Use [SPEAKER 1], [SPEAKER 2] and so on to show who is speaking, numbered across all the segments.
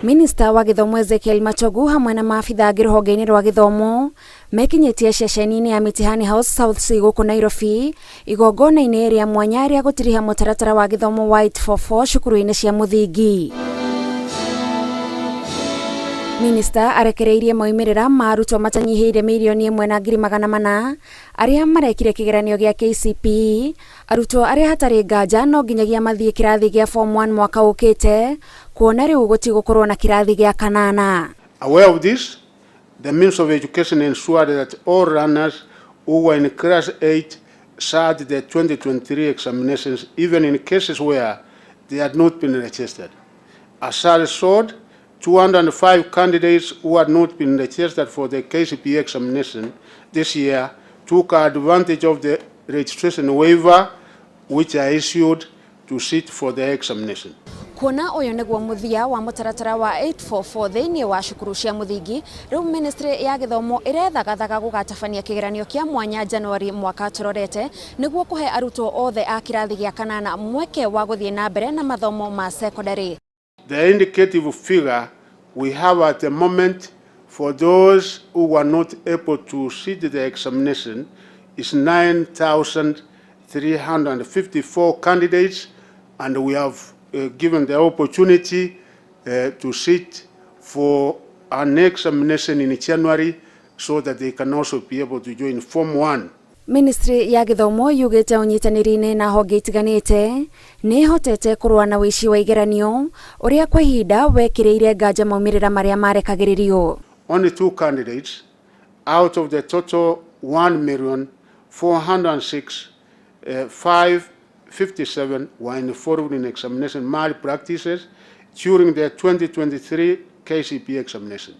[SPEAKER 1] Minista wa gĩthomo Ezekiel Machogu hamwe na maabitha angĩ rũhonge-inĩ rwa gĩthomo mekinyĩtie ceceni-inĩ ya Mitihani House South C gũkũ Nairobi igongona-inĩ rĩa mwanya rĩa gũtiriha mũtaratara wa gĩthomo wa 844 cukuru-inĩ cia mũthingi. Minista arekereirie moimĩrĩra ma arutwo matanyihĩire 1,400,000 arĩa marekire kĩgeranio gĩa KCPE, arutwo arĩa hatarĩ nganja no nginyagia mathiĩ kĩrathi gĩa Form 1 mwaka ũkĩte kuona rĩu gũtigũkorwo na kĩrathi gĩa kanana.
[SPEAKER 2] Aware of this, the Ministry of Education ensured that all learners who were in class 8 sat the 2023 examinations even in cases where they had not been registered. As a result, 205 candidates who had not been registered for the KCPE examination this year took advantage of the registration waiver which I issued to sit for the examination.
[SPEAKER 1] Kuona ũyũ nĩguo mũthia wa mũtaratara wa 844 thĩinĩ wa cukuru cia mũthingi, rĩu ministry ya gĩthomo ĩrethagathaga gũgatabania kĩgeranio kĩa mwanya Januari mwaka tũrorete nĩguo kũhe arutwo othe a kĩrathi gĩa kanana mweke wa gũthiĩ na mbere na mathomo ma secondary.
[SPEAKER 2] The indicative figure we have at the moment for those who were not able to sit the examination is 9,354 candidates, and we have given the opportunity to sit for an examination in January so that they can also be able to join Form 1.
[SPEAKER 1] Ministry ya gĩthomo yugĩte ũnyitanĩri-inĩ na honge itiganĩte nĩ ĩhotete kũrũa na ũici wa igeranio ũrĩa kwa ihinda wekĩrĩire nganja maumĩrĩra marĩa marekagĩrĩrio.
[SPEAKER 2] Only two candidates out of the total 1,406,557 were involved in examination malpractices during the 2023 KCPE examination.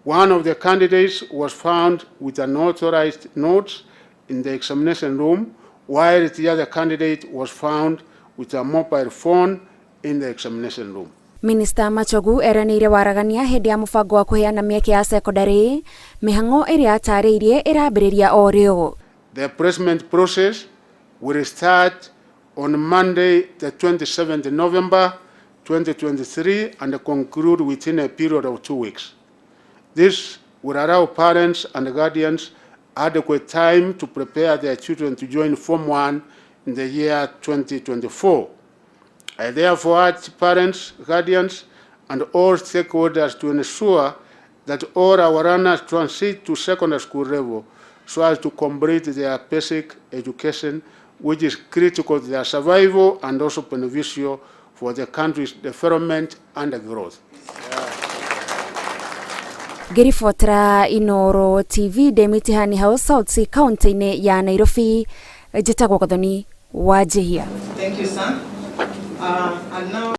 [SPEAKER 2] One of the candidates was found with unauthorized notes in the examination room, while the other candidate was found with a mobile phone in the examination room.
[SPEAKER 1] Minista Machogu eranĩire waragania hĩndĩ ya mũbango wa kũheana mĩeke ya cekondarĩ, mĩhang'o ĩrĩa atarĩirie ĩrambĩrĩria o rĩo.
[SPEAKER 2] The placement process will start on Monday, the 27th November 2023 and conclude within a period of 2 weeks. This will allow parents and guardians adequate time to prepare their children to join Form 1 in the year 2024. I therefore urge parents, guardians, and all stakeholders to ensure that all our learners transit to secondary school level so as to complete their basic education, which is critical to their survival and also beneficial for the country's development and growth.
[SPEAKER 1] Ngĩribotera Inoro TV ndĩ Mitihani House South C kaunti-inĩ ya Nairobi, njĩtagwo Gathoni Wanjihia.
[SPEAKER 3] Thank you, sir. And now